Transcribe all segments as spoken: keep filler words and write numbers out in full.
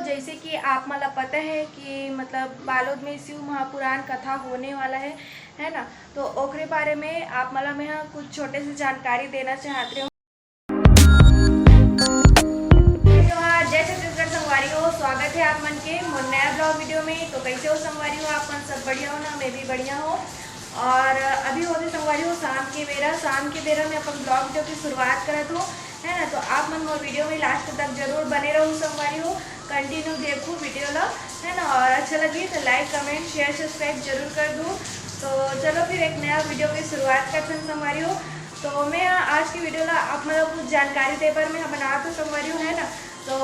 जैसे कि आप मन ला पता है कि मतलब बालोद में शिव महापुराण कथा होने वाला है, है ना? तो ओकरे बारे में आप मन ला मैं ह कुछ छोटे से जानकारी देना चाहत रहे हूँ। तो हाँ, जय छत्तीसगढ़ संगवारी हो, स्वागत है आप मन के मोर नया ब्लॉग वीडियो में। तो कैसे हो संगवारी हो, आप मन सब बढ़िया हो ना? मैं भी बढ़िया हूँ। और अभी होथे संगवारी हो शाम के बेरा, शाम के बेरा में अपन ब्लॉग वीडियो की शुरुआत करत हो, है ना? तो आप मन मोर वीडियो में लास्ट तक जरूर बने रहो संगवारी हो, कंटिन्यू देखो वीडियो ला, है ना? और अच्छा लगी तो लाइक, कमेंट, शेयर, सब्सक्राइब जरूर कर दो। तो चलो फिर एक नया वीडियो की शुरुआत करते हैं संगवारी हो। तो मैं आज की वीडियो ला आप मतलब कुछ जानकारी दे बर मैं बनात हो संगवारी हो, है ना? तो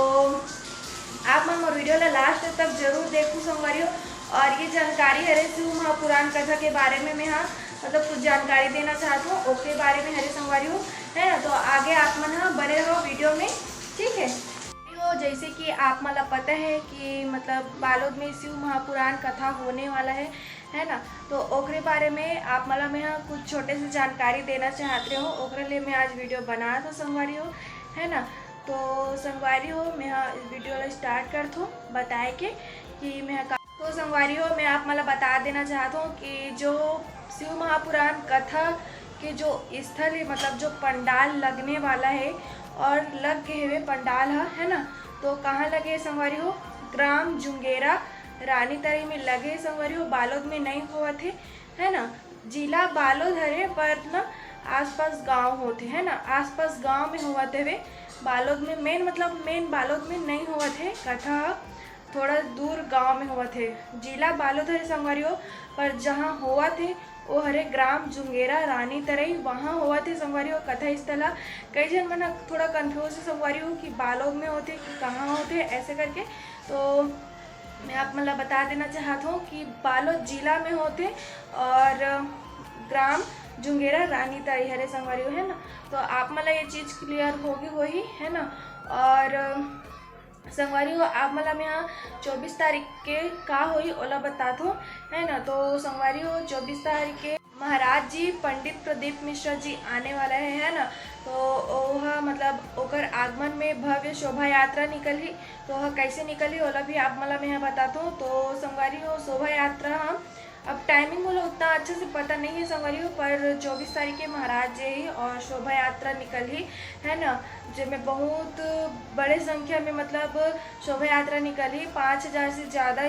आप मन मोर वीडियो ला लास्ट तक जरूर देखो संगवारी हो। और ये जानकारी हरे शिव महापुराण कथा के बारे में मैं हाँ मतलब कुछ जानकारी देना चाहत हूँ, ओकरे बारे में हरे संगवारी हो, है ना? तो आगे आप मन हाँ बने रहो वीडियो में, ठीक है? तो जैसे कि आप मन ला पता है कि मतलब बालोद में शिव महापुराण कथा होने वाला है, है ना? तो ओकरे बारे में आप मन ला मैं हाँ कुछ छोटे से जानकारी देना चाहत रहे हूँ, ओकरे लिए मैं आज वीडियो बनात हो संगवारी हो, है ना? तो संगवारी हो, मैं हाँ इस वीडियो ला स्टार्ट करत हूँ बताए के कि मैं हाँ का तो संगवारी हो, मैं आप मन ला बता देना चाहत हूँ कि जो शिव महापुराण कथा के जो स्थल है, मतलब जो पंडाल लगने वाला है और लग के हवे पंडाल ह, है ना? तो कहाँ लगे संगवारी हो? ग्राम जुंगेरा रानी तराई में लगे संगवारी हो, बालोद में नहीं होवत है, है ना? जिला बालोद हरे, पर ना आसपास गांव होथे, है ना? आसपास गांव में होवत हवे। बालोद में मेन, मतलब मेन बालोद में नहीं होवत है कथा, थोड़ा दूर गांव में होवत है। जिला बालोद हरे संगवारी हो, पर जहाँ होवत है वो हरे ग्राम जुंगेरा रानी तरई, वहाँ होवत है संगवारी हो कथा स्थल ह। कई झन मन ह थोड़ा कंफ्यूज है संगवारी हो कि बालोद में होथे कि कहाँ होथे ऐसे करके। तो मैं आप मन ला बता देना चाहत हूँ कि बालोद जिला में होथे और ग्राम जुंगेरा रानी तरई हरे संगवारी हो, है ना? तो आप मन ला ये चीज़ क्लियर होगी होही, है ना? और संगवारी हो, आप मन ला मैं हाँ चौबीस तारीख के का होही ओला बतात हूँ, है ना? तो संगवारी हो, चौबीस तारीख के महाराज जी पंडित प्रदीप मिश्रा जी आने वाला है, है ना? तो ओहा मतलब ओकर आगमन में भव्य शोभा यात्रा निकलही। तो ओहा कैसे निकलही ओला भी आप मन ला मैं हाँ बतात हूँ। तो संगवारी हो, शोभा यात्रा हम अब टाइमिंग मोला उतना अच्छा से पता नहीं है संगवारी हो, पर चौबीस तारीख के महाराज जी ही और शोभा यात्रा निकलही, है ना? जेमे बहुत बड़े संख्या में मतलब शोभा यात्रा निकलही, पाँच हज़ार से ज़्यादा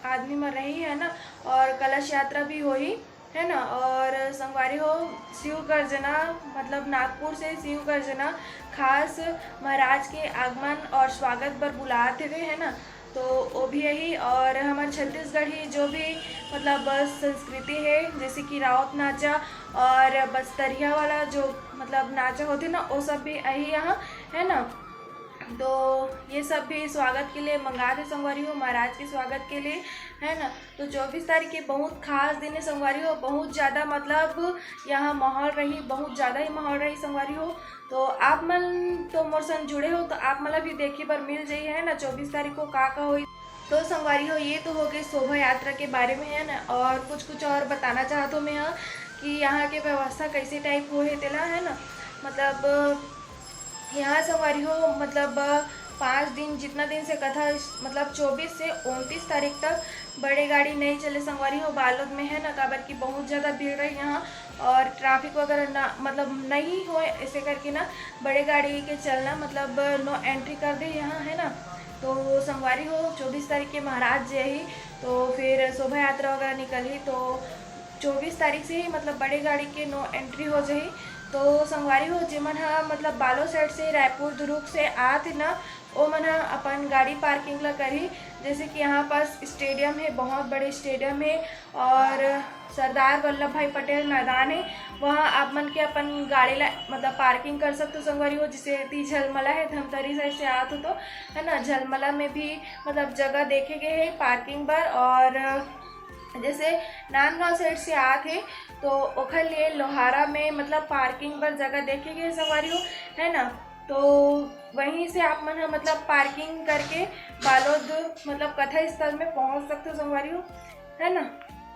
आदमी मन रही, है ना? और कलश यात्रा भी होही, है ना? और संगवारी हो, शिव गर्जना मतलब नागपुर से शिव गर्जना खास महाराज के आगमन और स्वागत बर बुलात हवे, है ना? तो वो भी यही, और हमर छत्तीसगढ़ी जो भी मतलब संस्कृति है, जैसे कि राउत नाचा और बस्तरिया वाला जो मतलब नाचा होथे ना, वो सब भी यही यहाँ, है ना? तो ये सब भी स्वागत के लिए मंगात हे संगवारी हो, महाराज के स्वागत के लिए, है ना? तो चौबीस तारीख के बहुत खास दिन है संगवारी हो, बहुत ज़्यादा मतलब यहाँ माहौल रही, बहुत ज़्यादा ही माहौल रही संगवारी हो। तो आप मन तो मोर संग जुड़े हो, तो आप मन ला भी देखे बर मिल जाही, है ना, चौबीस तारीख को का का होही। तो संगवारी हो, ये तो हो गए शोभा यात्रा के बारे में, है ना। और कुछ कुछ और बताना चाहत हो मैं ह कि यहाँ के व्यवस्था कैसे टाइप होहे तेला, है ना। मतलब यहाँ संगवारी हो, मतलब पाँच दिन, जितना दिन से कथा, मतलब चौबीस से उनतीस तारीख तक बड़े गाड़ी नहीं चले संगवारी हो बालोद में, है ना, काबर कि बहुत ज़्यादा भीड़ रही यहाँ और ट्रैफिक वगैरह ना, मतलब नहीं हो, ऐसे करके ना बड़े गाड़ी के चलना मतलब नो एंट्री कर दे यहाँ, है ना। तो संगवारी हो, चौबीस तारीख के महाराज जी ही, तो फिर शोभा यात्रा वगैरह निकलही, तो चौबीस तारीख से ही मतलब बड़े गाड़ी के नो एंट्री हो जाही। तो संगवारी हो, जेमन ह मतलब बालो साइड से, रायपुर दुर्ग से आत हे ना, ओ मन ह अपन गाड़ी पार्किंग ला करही। जैसे कि यहाँ पास स्टेडियम है, बहुत बड़े स्टेडियम है, और सरदार वल्लभ भाई पटेल मैदान है, वहाँ आप मन के अपन गाड़ी ला मतलब पार्किंग कर सकते हो संगवारी हो। जैसे ती झलमला है, धमतरी साइड से आत हो तो, है ना, झलमला में भी मतलब जगह देखे गए है पार्किंग बर। और जैसे नांदगांव साइड से आत है तो ओखर लिए लोहारा में मतलब पार्किंग बर जगह देखे गए संगवारी हो, है ना। तो वहीं से आप मन ह मतलब पार्किंग करके बालोद मतलब कथा स्थल में पहुंच सकते हो संगवारी हो, है ना।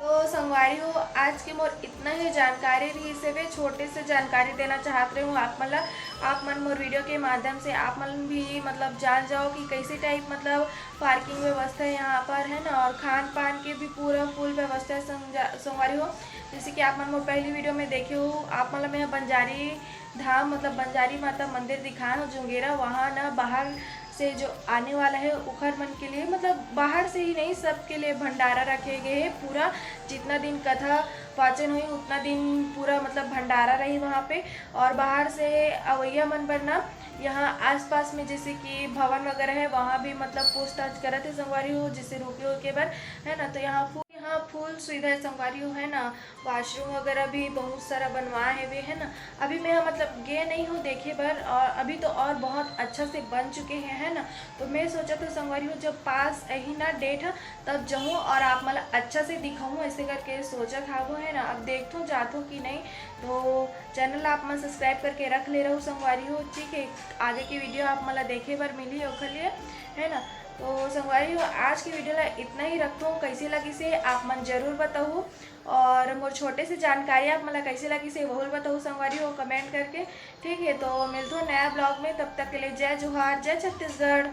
तो संगवारी हो, आज के मोर इतना ही जानकारी रहिस हवे, छोटे से जानकारी देना चाहत रहे हूँ आप मन ला। आप मन मोर वीडियो के माध्यम से आप मन भी मतलब जान जाओ कि कैसे टाइप मतलब पार्किंग व्यवस्था है यहाँ पर, है ना, और खान पान के भी पूरा फुल व्यवस्था है संग-, संगवारी हो। जैसे कि आप मन मोर पहली वीडियो में देखे हो, आप मन ला मैं बंजारी धाम मतलब बंजारी माता मंदिर दिखाए हो जुंगेरा, वहाँ ना बाहर से जो आने वाला है उखर मन के लिए, मतलब बाहर से ही नहीं, सबके लिए भंडारा रखे गए हैं पूरा। जितना दिन कथा वाचन हुई उतना दिन पूरा मतलब भंडारा रही वहाँ पे। और बाहर से अवैया मन बर ना यहाँ आसपास में जैसे कि भवन वगैरह है, वहाँ भी मतलब पूछताछ करत है संगवारी हो, जैसे रोके ओके बर, है ना। तो यहाँ फू-, यहाँ फुल सुविधा है संगवारी हो, है ना। वॉशरूम वगैरह भी बहुत सारा बनवाए हेवे, है ना। अभी मैं मतलब गे नहीं हूँ देखे बर, और अभी तो और बहुत अच्छा से बन चुके हैं, है ना। तो मैं सोचा था संगवारी हो, जब पास यही ना डेट है तब जाऊँ और आप मतलब अच्छा से दिखाऊँ, ऐसे करके सोचा था वो, है ना। अब देखथों जाथों कि नहीं। तो चैनल आप मन सब्सक्राइब करके रख ले रहो संगवारी हो, ठीक है। आगे की वीडियो आप मन ला देखे बर मिली ओखर लिए, है ना। तो संगवारी हो, आज की वीडियो ला इतना ही रखथों। कैसे लगिस हे आप मन जरूर बताहू, और मोर छोटे से जानकारी आप मन ला कैसे लगिस हे वहू ल बताहू संगवारी हो कमेंट करके, ठीक है। तो मिलथों नया ब्लॉग में, तब तक के लिए जय जोहार, जय छत्तीसगढ़।